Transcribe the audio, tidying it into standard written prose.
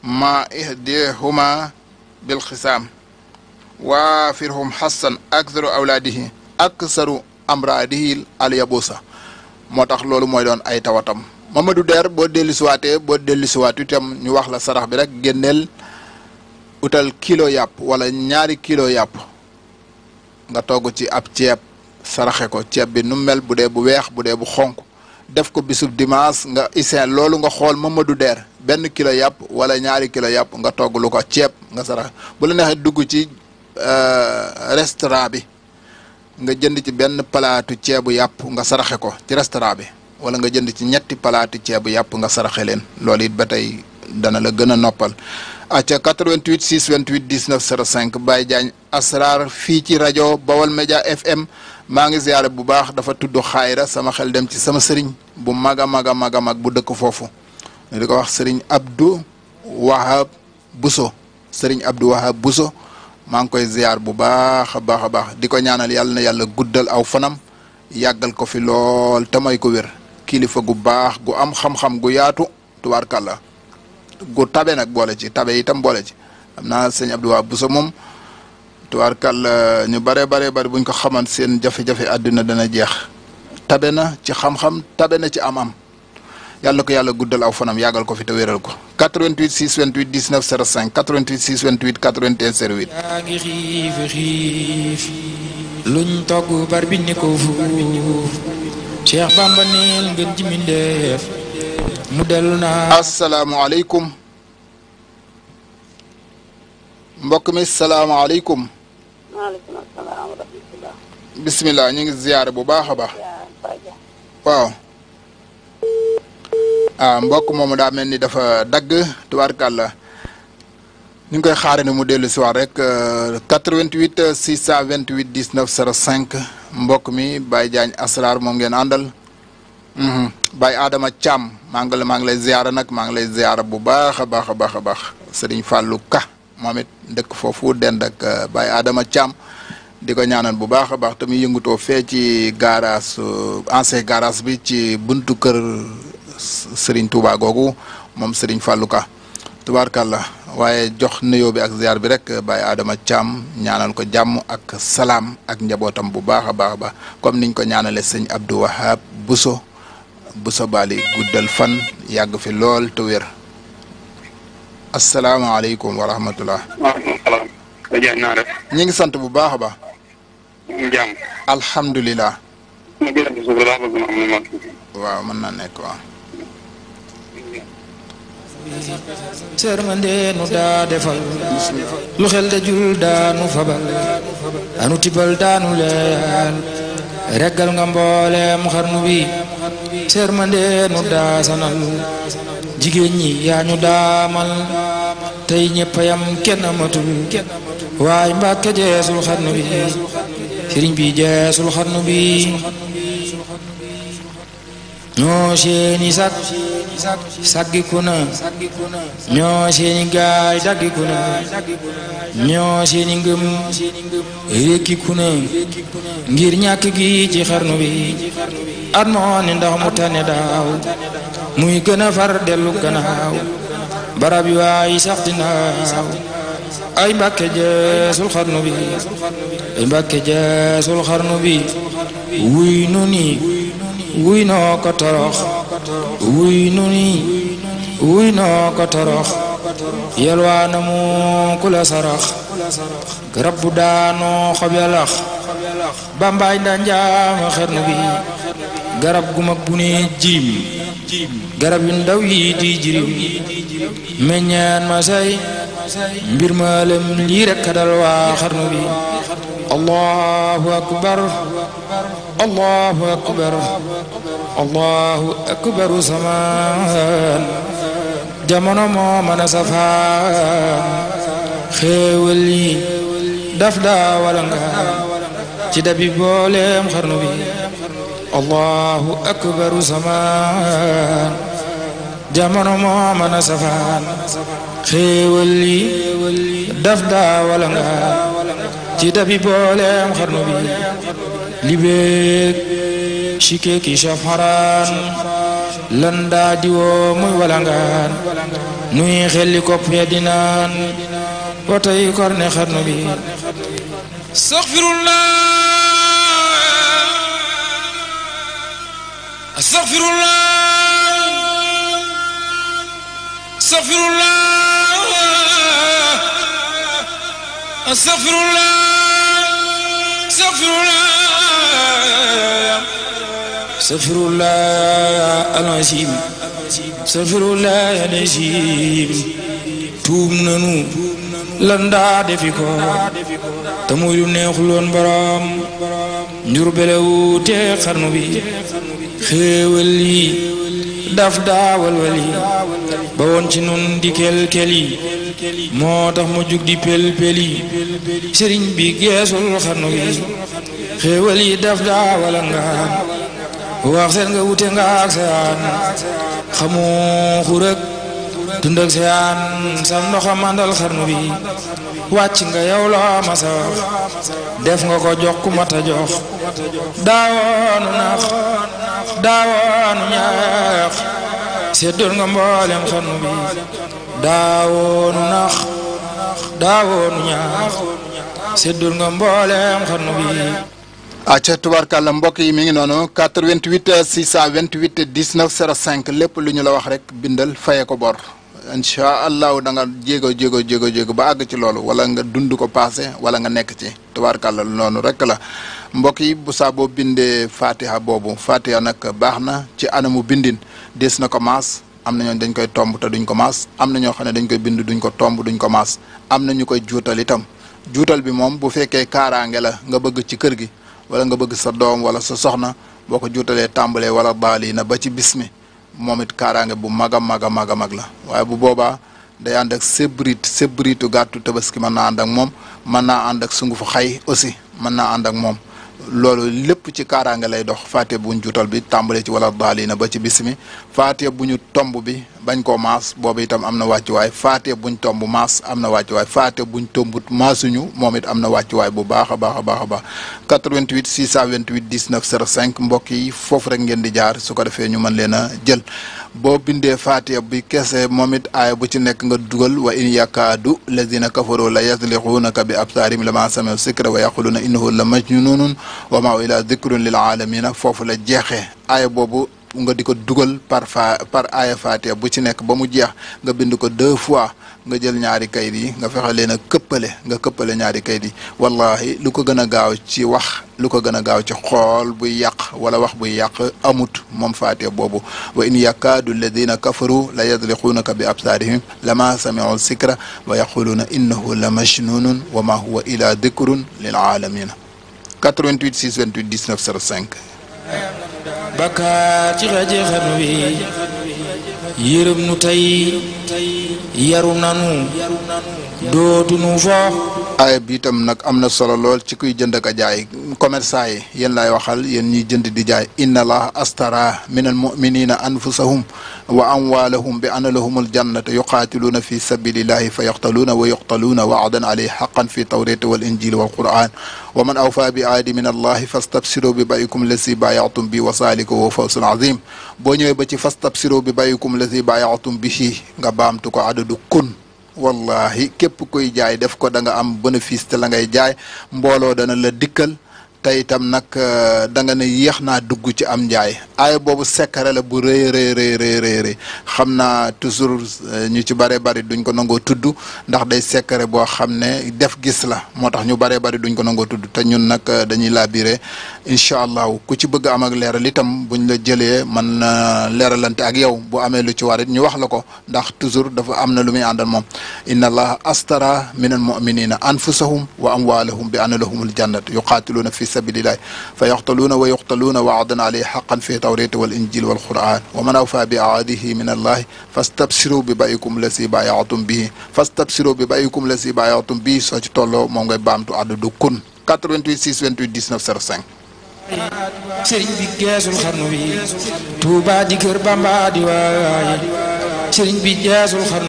ma ihdihuma bil xisaam waafirhum xassan aksaru awlaadihi aksaru amraadihi al yabusa moo tax loolu mooy doon ay tawatam Mamadou Der boo dellusiwaatu itam ñu wax la sarax bi rek génneel utal kilo yàpp wala ñaari kilo yàpp nga togg ci ab ceeb saraxe ko ceeb bi nu mel bu dee bu weex bu dee bu xonk def ko bisub dimanche nga isin loolu nga xool Mamadou Der benn kilo yàpp wala ñaari kilo yàpp nga togg lu ko ceeb nga saraxe bu la neexee dugg ci restaurant bi nga jënd ci benn palaatu ceebu yàpp nga saraxe ko ci restaurant bi wala nga jënd ci ñetti palaatu ceebu yàpp nga saraxe leen loolu it ba tey dana la gën a noppal acca 88 628 19 05 Baye Diagne Asrar fii ci rajo Bawal Média FM maa ngi ziyaare bu baax dafa tudd xaayra sama xel dem ci sama sëriñ bu mag a mag a mag a mag bu dëkk foofu ñu di ko wax sëriñ Abdou Wahab Bousso sëriñ Abdou Wahab Bousso maa ngi koy ziyaar bu baax a baax a baax di ko ñaanal yàlla na yàlla guddal aw fanam yàggal ko fi lool te may ko wér kilifa gu baax gu am xam-xam gu yaatu tubaarkàlla gu tabe nag boole ci tabe itam boole ci xam naa sëñ Abdou Wahab Bousso moom tubaarkàlla ñu bare buñ ko xaman seen jafe-jafe àddina dana jeex tabe na ci xam-xam tabe na ci am-am yàlla ko yàlla guddal aw fanam yàggal ko fi te wéral ko 88 628 19 05 88 628 81 08. yaa ngi xiif luñ togg bar bi ni ko fuuf Cheikh Bamba neel ngeen ji mindeef mu dellu naa. asalaamaaleykum mbokk mi salaamaaleykum. maaleykum salaam wa rahmatulah. bisimilah ñu ngi ziyaare bu baax a baax. waaw. mbokk moomu daa mel ni dafa dagg tubaarkàlla ñu ngi koy xaare ni mu dellu si waat rek 88 628 19 05 mbokk mi Baye Diagne Asrar moom ngeen àndal Baye Adama Thiam maa ngi lay ziyaara nag maa ngi lay ziyaara bu baax a baax a baax a baax Serigne Fallou Ka moom it dëkk foofu dend ak Baye Adama Thiam di ko ñaanal bu baax a baax tamit yëngutoo fee ci garage ancien garage bi ci buntu kër Serigne Touba googu moom Serigne Fallou Ka tubaarkàlla waaye jox nuyoo bi ak ziar bi rek Baye Adama Thiam ñaanal ko jàmm ak salaam ak njabootam bu baax a baax a baax comme niñ ko ñaanale sëñ Abdou Wahab Bousso Bali guddal fan yàgg fi lool te wér asalaamaaleykum wa rahmatullah. waaleykum salaam. ñu ngi sant bu baax a baax. jàmm. alhamdulilah. waaw mën na nekk waaw. sërmande nu daa defal lu xel dajul daanu fabal anu tibal daanu leel reggal nga mboolem xarnu bi sërmande nu daa sanal jigéen ñi yaa ñu daamal tey ñëpp yam kenn amatul waaye Mbàkke jeesul xarnu bi sëriñ bi jeesul xarnu bi ñoo seeni saggiku na ñoo seeni gaay daggiku na ñoo seeni ngëm rékkiku na ngir ñàkk gi ci xarnu bi at moo ni ndax mu tane daaw muy gën a far dellu gannaaw barab yi waay sax dinaaw ay Mbàkke jeesul xarnu bi ay Mbàkke jeesul xarnu bi wuy nu ni wuy noo ko torox wuy nu ni wuy noo ko torox yelwaana mu ku la sarax garab bu daanoo xob ya lax bambaay nda njaama xarnu bi garab gu mag bu ne jiim garab yu ndaw yi di jirim meññeen ma say mbir ma lem lii rekk dal waa xarnu bi allahu akbar allahu akbar allahu akbaru samaan jamono moo mën a safaan xéewal yi daf daa wala nga ci dabi booleem xarnu bi allahu akbaru samaan jamono moo mën a safaan xéewal yi daf daa wala nga ci dabi booleem xarnu bi li beek shike ki shafharan lan daa di woo muy walangaan nuy xelli kopp ya di naan ba tey korne xarnu bi astaghfirullah astaghfirullah astaghfirullah astaghfirullah astaghfirullah astaghfirullah al-azim astaghfirullah al-azim tuub nanu lan daa defi ko te muy lu neexuloon borom njur belewu te xarnu bi xéewal yi daf daa walwali ba woon ci nun di kel-keli moo tax mu jug di pel-peli sëriñ bi geesul xarnu bi xéewal yi daf daa walangaan wax seen nga wute nga ak seyaan xamu xurëg dund ak seyaan sam ndoxa mandal xarnu bi wàcc nga yow loo masa wax def nga ko jox ku mata jox daawoonu nax daawoonu ñaax seddul nga mboolem xarnu bi daawoonu nax daawoonu ñaax seddul nga mboolem xarnu bi acca tubaarkàlla mbokk yi mi ngi noonu 88 628 19 05 lépp lu ñu la wax rek bindal faye ko bor incha allahu da nga jéego ba àgg ci loolu wala nga dund ko passé wala nga nekk ci tubaarkàlla noonu rek la mbokk yi bu saa boo bindee fatiha boobu fatiha nag baax na ci anamu bindin des na ko maas am na ñoo dañ koy tomb te duñ ko maas am na ñoo xam ne dañ koy bind duñ ko tomb duñ ko maas am na ñu koy juutal itam juutal bi moom bu fekkee kaaraange la nga bëgg ci kër gi wala nga bëgg sa doom wala sa soxna boo ko juutalee tàmbalee wala baali na ba ci bismi moom it kaaraange bu mag a mag la waaye bu boobaa day ànd ak sébritu gàttu tabaski mën naa ànd ak moom mën naa ànd ak sungufu xay aussi mën naa ànd ak moom loolu lépp ci kaaraange lay dox faatiha buñ juutal bi tàmbalee ci wala baali na ba ci bismi faatiha bu ñu tomb bi bañ koo maas boobu itam am na wàccuwaay faatiha buñ tomb maas am na wàccuwaay faatiha buñ tombut maasuñu moom it am na wàccuwaay bu baax a baax 88 628 19 05 mbokk yi foofu rek ngeen di jaar su ko defee ñu mën leen a jël boo bindee faatiha bi kese moom it aaya bu ci nekk nga dugal wa in yakaadu lazina kafaru la yasliquunaka bi absaarihim lama sami'u zikra wa yaquluna innahu la majnunun wa ma ila dhikrun lil alamina foofu la jeexee aaya boobu nga di ko dugal par aaya fatiha bu ci nekk ba mu jeex nga bind ko 2 fois nga jël ñaari kayit yi nga fexe leen a këppale ñaari kayit yi wallahi lu ko gën a gaaw ci wax lu ko gën a gaaw ci xool buy yàq wala wax buy yàq amut moom fatiha boobu wa in yakaadu alladina kafaru la yadliquunaka bi absaarihim lama sami'u zikra wa yaquluna innahu la majnunun wa ma huwa ila dhikrun lil alamina 88 628 19 05 bakkaar ci xaje xarnu bi yërëm nu tey yaru nanu dootu nu fo aaya bi itam nag am na solo lool ci kuy jënd ak a jaay commerçant yi yéen laay waxal yéen ñiy jënd di jaay inna allaha astara min al muminina anfusahum wa amwalahum bi anna lahumul jannata yuqatiluuna fi sabilillahi fa yaqtaluuna wa yuqtaluuna wa'dan alayhi haqqan fi tawrati wal injili wal quran wa man awfa bi aadi min allahi fastabsiru bi bayikum lasi bayatum bi wa saliku wa fawsun azim boo ñëwee ba ci fastabsiru bi bayikum lasi bayatum bihi nga baamtu ko adadu kun wallahi képp koy jaay def ko da nga am bénéfice te la ngay jaay mbooloo dana la dikkal te itam nag da nga ne yéex naa dugg ci am njaay aaya boobu secret la bu rëy xam naa toujours ñu ci bari duñ ko nangoo tudd ndax day secret boo xam ne def gis la moo tax ñu bari duñ ko nangoo tudd te ñun nag dañuy labiré incha allah ku ci bëgg am ak leeral itam buñ la jëlee man na leeralante ak yow bu amee lu ci warit ñu wax la ko ndax toujours dafa am na lu muy àndal moom inna allaha astara min al muminina anfusahum wa amwalahum bi anna lahumul jannat yuqatiluna fi sabilillahi fa yaqtaluuna wa yuqtaluuna wa'dan alayhi haqqan fi tawrati wal injili wal quran wa man awfa bi ahdihi min allahi fastabsiru bi bayikum lasi bayatum bihi soo ci tolloo moom ngay baamtu àddadu kun 88 628 19 05 sëriñ bi geesul xarnu bi Tuubaa di kër Bamba di waay sëriñ bi geesul xarnu